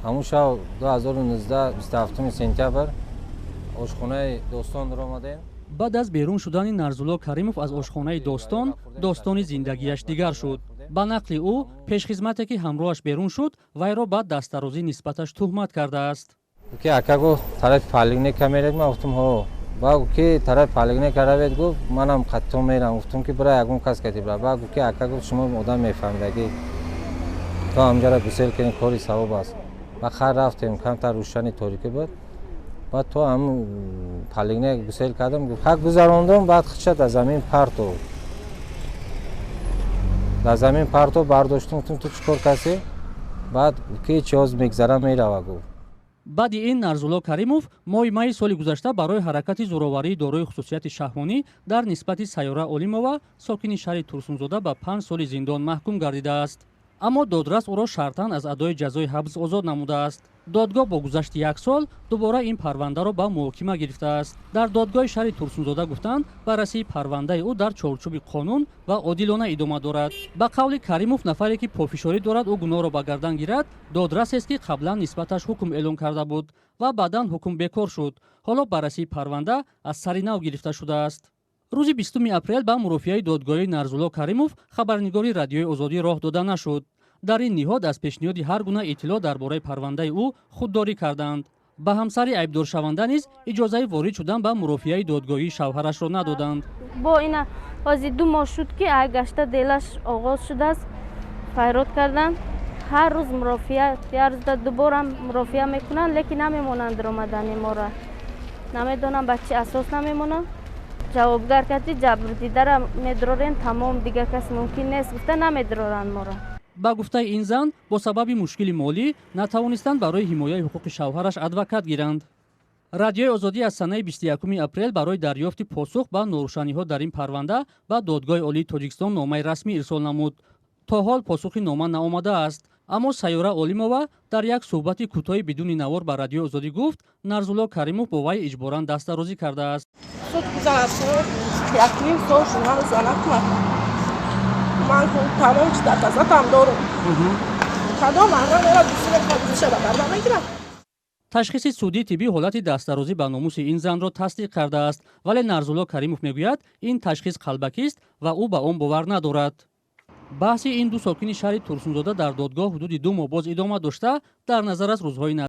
Ҳамун шав 2019, 27 сентябр, ошхонаи «Достон» омадем. Баъд аз берун шудани Нарзулло Каримов аз ошхонаи «Достон», достони зиндагиаш дигар шуд. Ба нақли ӯ, пешхизмате, ки ҳамроҳаш берун шуд, вайро ба дастдарозӣ нисбаташ туҳмат кардааст. Ки ака, гуфт, тарафи поликлиника меред? Ман гуфтам: «Ҳо». Баъд гуфт, ки тарафи поликлиника равед, гуфт, манам қаттон мерам. Гуфтам, ки бира, ягон кас кати бира. Баъд гуфт, ки ака, гуфт, шумо одам мефаҳмидагӣ, то ҳамҷара гусел кунем, кори савоб аст. Ба хар рафтем, камтар рӯшани торикӣ буд. Баъд то ҳам поликлиника гусел кардам, гуфт, ҳак гузарондум. Баъд хича дар замин партов, дар замин партов, бардоштум, гуфтум: «Ту чӣ кор каси?» Баъд ки чиҳоз мегзара, мерава, гуфт. Баъди ин Нарзулло Каримов моҳи майи соли гузашта барои ҳаракати зӯроварии дорои хусусияти шаҳвонӣ дар нисбати Сайёра Олимова, сокини шаҳри Турсунзода, ба 5 соли зиндон маҳкум гардидааст. Аммо додрас ӯро шартан аз адои ҷазои ҳабс озод намудааст. Додгоҳ бо гузашти як сол дубора ин парвандаро ба муҳокима гирифтааст. Дар додгоҳи шаҳри Турсунзода гуфтанд, баррасии парвандаи ӯ дар чорчӯби қонун ва одилона идома дорад. Ба қавли Каримов, нафаре, ки пофишорӣ дорад ӯ гуноҳро ба гардан гирад, додрасест, ки қаблан нисбаташ ҳукм эълон карда буд ва баъдан ҳукм бекор шуд. Ҳоло баррасии парванда аз сари нав гирифта шудааст. Рӯзи 20 апрел ба мурофиаи додгоҳии Нарзулло Каримов хабарнигори Радиои Озодӣ роҳ дода нашуд. Дар ин ниҳод аз пешниҳоди ҳар гуна иттилоъ дар бораи парвандаи ӯ худдорӣ карданд. Ба ҳамсари айбдоршаванда низ иҷозаи ворид шудан ба мурофиаи додгоҳии шавҳарашро надоданд. Бо ина ҳозир 2 моҳ шуд, ки ай гашта делаш оғоз шудааст. Файрод карданд, ҳар рӯз мурофиа, як рӯзда дуборам мурофиа мекунанд, лекин намемонанд даромадани моро. Намедонам, ба чӣ асос намемонанд. Ҷавобгар карди ҷабрдидара медрорем, тамом, дигар кас мумкин нест, гуфта намедроранд моро. Ба гуфтаи ин зан, бо сабаби мушкили молӣ натавонистанд барои ҳимояи ҳуқуқи шавҳараш адвокат гиранд. Радиои Озодӣ аз санаи 21 апрел барои дарёфти посух ба норӯшаниҳо дар ин парванда ба Додгоҳи Олии Тоҷикистон номаи расмӣ ирсол намуд. То ҳол посухи нома наомадааст. Аммо Сайёра Олимова дар як суҳбати кӯтоҳи бидуни навор ба Радиои Озодӣ гуфт, Нарзулло Каримов бо вай иҷборан дастдарозӣ кардааст. Суд гузарад, якним сол шуд, занакма. Ман тамом чи дар тазатам дорум, кадом ана мера дусиша ба гардан мегирам. Ташхиси судии тиббӣ ҳолати дастдарозӣ ба номуси ин занро тасдиқ кардааст, вале Нарзулло Каримов мегӯяд, ин ташхис қалбакист ва ӯ ба он бовар надорад. Баҳси ин ду сокини шаҳри Турсунзода дар додгоҳ ҳудуди 2 моҳ боз идома дошта, дар назар аст рӯзҳои